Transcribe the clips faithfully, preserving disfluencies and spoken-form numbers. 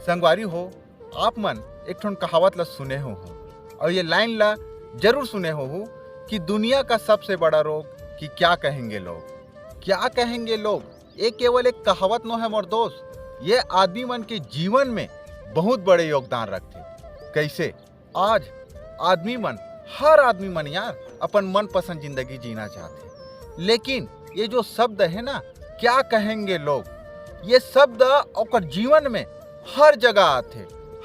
संगवारी हो, आप मन एक ठन कहावत ला सुने हो, हो और ये लाइन ला जरूर सुने हो, हो कि दुनिया का सबसे बड़ा रोग कि क्या कहेंगे लोग। क्या कहेंगे लोग, ये केवल एक कहावत नो है मोर दोस्त, ये आदमी मन के जीवन में बहुत बड़े योगदान रखथे। कैसे? आज आदमी मन, हर आदमी मन यार अपन मनपसंद जिंदगी जीना चाहथे, लेकिन ये जो शब्द है ना, क्या कहेंगे लोग, ये शब्द ओकर जीवन में हर जगह आथे,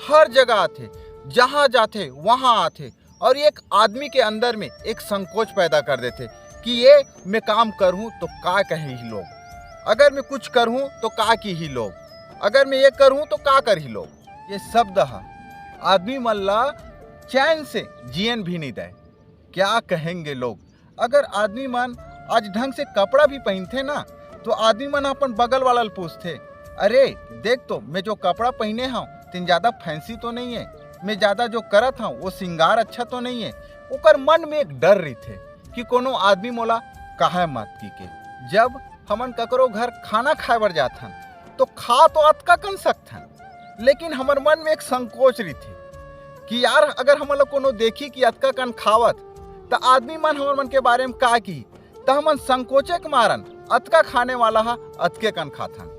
हर जगह आथे, जहाँ जाथे वहाँ आथे और एक आदमी के अंदर में एक संकोच पैदा कर देथे कि ये मैं काम करहूँ तो का कही लोग, अगर मैं कुछ करहूँ तो का किही लोग, अगर मैं ये करहूँ तो का करही लोग। ये शब्द ह आदमी मन ला चैन से जियन भी नहीं दे। क्या कहेंगे लोग? अगर आदमी मन आज ढंग से कपड़ा भी पहनथे ना, तो आदमी मन अपन बगल वाला ल पूछथे, "अरे, देख तो, मैं जो कपड़ा पहने हव, तेन ज्यादा फैंसी तो नहीं है? मैं ज्यादा जो करत हव, वो श्रृंगार अच्छा तो नहीं है?" ओकर मन में एक डर रहिथे कि कोनो आदमी मोला कहे मत कि के। जब हमन ककरो घर खाना खाए बर जाथन, तो खा तो अतका कन सकथन, लेकिन हमर मन में एक संकोच रहिथे कि यार, अगर हमन ला कोनो देखी कि अतका कन खावत, त आदमी मन हमर मन के बारे में का की, त हमन संकोचे के मारन अतका खाने वाला ह अतके कन खाथन।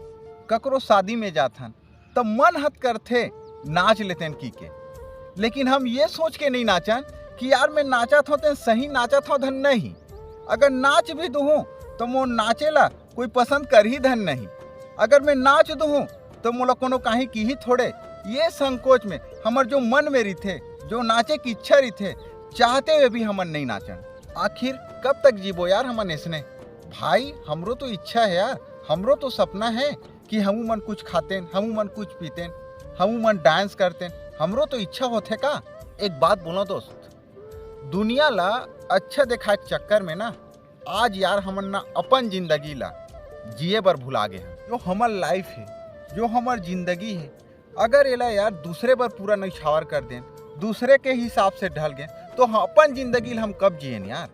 ककरो शादी में जाथन, त मन हत करथे नाच लेतेन की के, लेकिन हम ये सोच के नहीं नाचन कि यार, मैं नाचत हव तेन सही नाचत हव धन नहीं। अगर नाच भी दुहूं, तो मोर नाचे ला कोई पसंद करही धन नहीं। अगर मैं नाच दुहूं, तो मोला कोनो काहीं किही थोड़े। ये संकोच में हमर जो मन में रहिथे, जो नाचे की इच्छा रहिथे, चाहते हुए भी हमन नहीं नाचन। आखिर कब तक जीबो यार हमन ऐसने? भाई, हमरो तो इच्छा है यार, हमरो तो सपना है कि हमू मन कुछ खातेन, हमू मन कुछ पीतेन, हमू मन डांस करतेन, हमरो तो इच्छा होथे का? एक बात बोला दोस्त, दुनिया ला अच्छा दिखाए के चक्कर में ना, आज यार हमन ना अपन जिंदगी ला जिए बर भुला गे हन। जो हमर लाइफ है, जो हमर जिंदगी है, अगर एला यार दूसरे बर पूरा नछावर कर देन, दूसरे के हिसाब से ढल गेन, तो हम अपन जिंदगी ला हम कब जियन यार?